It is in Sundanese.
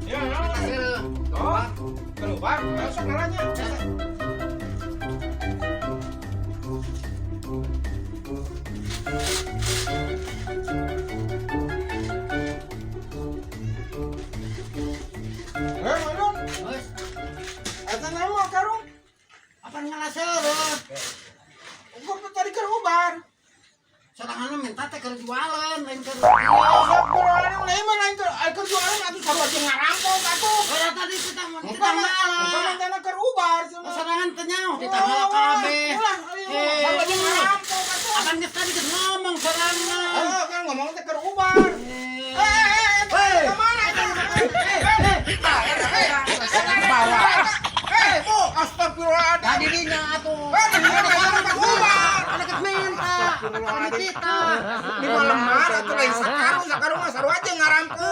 Ya, Minta seureuh. Oh, keluar, sok ngalanya. Eh, Maidun, Geus. eta nama karung. Apa ngalah seureuh? Gua tadi keur ubar. Sorangan minta teh keur jualan, lain keur. Astagfirullahaladzim, lain mah lain keur jualan atuh sarua jeung ngarampok atuh. Ora tadi kita mau Engko kita mah engko ngalah. mintana keur ubar cenah. Sorangan teh nyaho ditanggal kabeh. Ulah, Eh, sarua jeung ngarampok atuh. Apan geus tadi geus ngomong sorangan. Eh, kan ngomong teh keur ubar. Eh, eh, eh, ka mana eta? Eh, bawa. Eh, Bu, astagfirullahaladzim. Tadi dinya atuh. Eh, bener ubar. Ada geus minta. Ada kita. Di malam atuh lain sakarung, sakarung mah sarua jeung ngarampok.